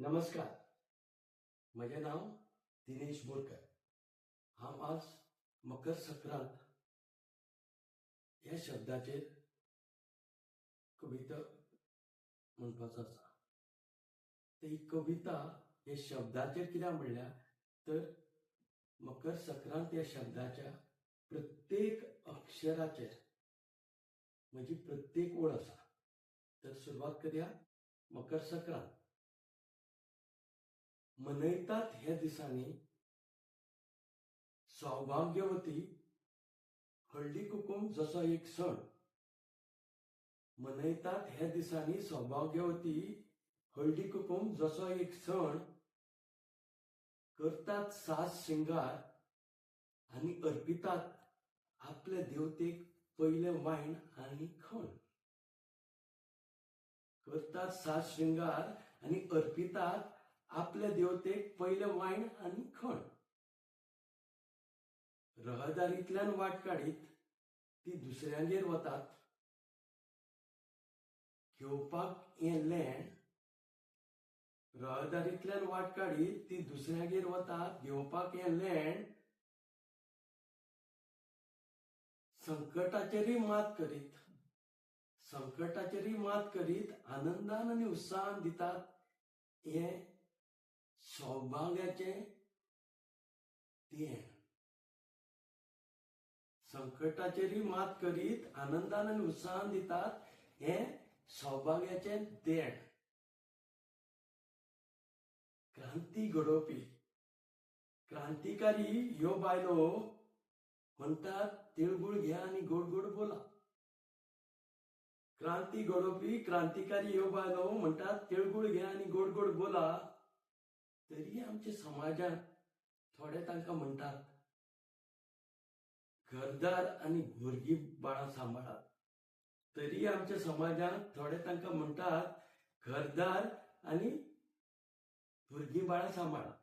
नमस्कार, म्हजें नांव दिनेश बोरकर. हांव आज मकर संक्रांत ह्या शब्दाचेर कविता म्हणपाचो आसा. ही कविता ह्या शब्दाचेर कित्याक म्हणल्या तर मकर संक्रांत ह्या शब्दाच्या प्रत्येक अक्षराचेर म्हजी प्रत्येक ओळ आसा. तर सुरवात करया. मकर संक्रांत मनयतात ह्या दिसांनी सौभाग्यवती हळदी कुकूम जसो एक सण. मनयतात ह्या दिसांनी सौभाग्यवती हळदी कुकूम जसो एक सण. करतात साज श्रृंगार आनी अर्पितात आपले देवतेक पयलें वायण आनी खण. करतात साज श्रृंगार आनी अर्पितात आपले देवतेक पयलें वायण आनी खण. रहदारींतल्यान वाट काडीत ती दुसऱ्यांगेर वतात घेवपाक हें लेण. रहदारींतल्यान वाट काडीत ती दुसऱ्यांगेर वतात घेवपाक हें लेण. संकटाचेरय मात करीत, संकटाचेरय मात करीत आनंदान आनी उत्साहान दितात हें सौभाग्याचें देण. संकटाचेरय मात करीत आनंदान आनी उत्साहान दितात हें सौभाग्याचें देण. क्रांती घडोवपी क्रांतिकारी ह्यो बायलो म्हणटात तिळगूळ घ्या आनी गोड गोड बोला. क्रांती घडोवपी क्रांतिकारी ह्यो बायलो म्हणटात तिळगूळ घ्या आनी गोड गोड बोला. तरी आमच्या समाजांत थोडे तांकां म्हणटात घरदार आनी भुरगीं बाळां सांबाळात. तरी आमच्या समाजांत थोडे तांकां म्हणटात घरदार आनी भुरगीं बाळां सांबाळात.